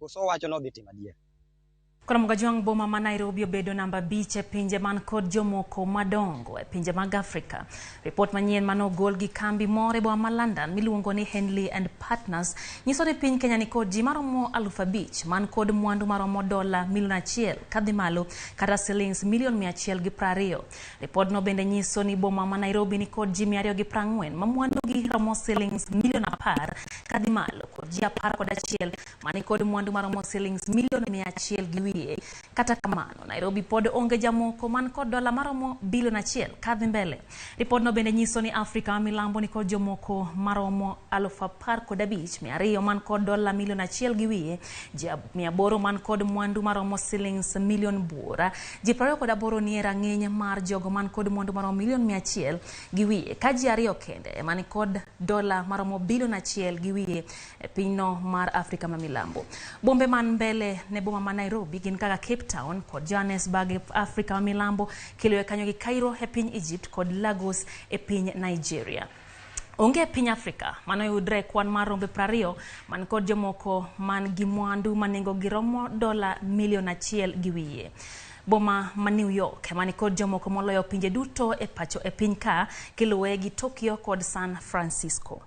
Koso owacho ni odhi timo adier? Karamogi Ajwang' boma ma Nairobi obedo namba 5 e pinje man kod jomoko madongo e pinje mag Afrika. Ripot manyien mane ogol gi kambi moro e boma ma London miluongo ni Henley and Partners nyiso ni piny Kenya nikod ji maromo 5,000 man kod mwandu maromo dola milion 1 kadhi malo kata silings milion 120. Ripodno bende nyiso ni boma ma Nairobi nikod ji 240 ma mwandugi romo silings milion 10 kadhi malo kod ji 11 mani kod mwandu maromo silings milion 100 gi wiye. Kata kamano, Nairobi pod onge jamoko man kod dola maromo bilion 1 kadhi mbele. Ripodno bende nyiso ni Afrika ma milambo nikod jomoko maromo 15,200 man kod dola milion 1 gi wiye, ji 800 man kod mwandu maromo silings milion 9, ji 28 nie rang'iny mar jogo man kod mwandu maromo milion 100 gi wiye, ka ji 2 kende ema nikod dola maromo bilion 1 gi wiye e pinyno mar Afrika ma milambo. Bombe man mbele ne boma ma Nairobi gin kaka Cape Town kod Johannesburg e Afrika ma milambo, kiluwe kanyo gi Cairo e piny Egypt kod Lagos e piny Nigeria. Onge e piny Afrika manoyudre kwan mar rombe 20 man kod jomoko man gi mwandu ma nengogi romo dola milion 1 gi wiye. Boma ma New York ema nikod jomoko moloyo pinje duto e pacho e piny ka, kiluwe gi Tokyo kod San Francisco.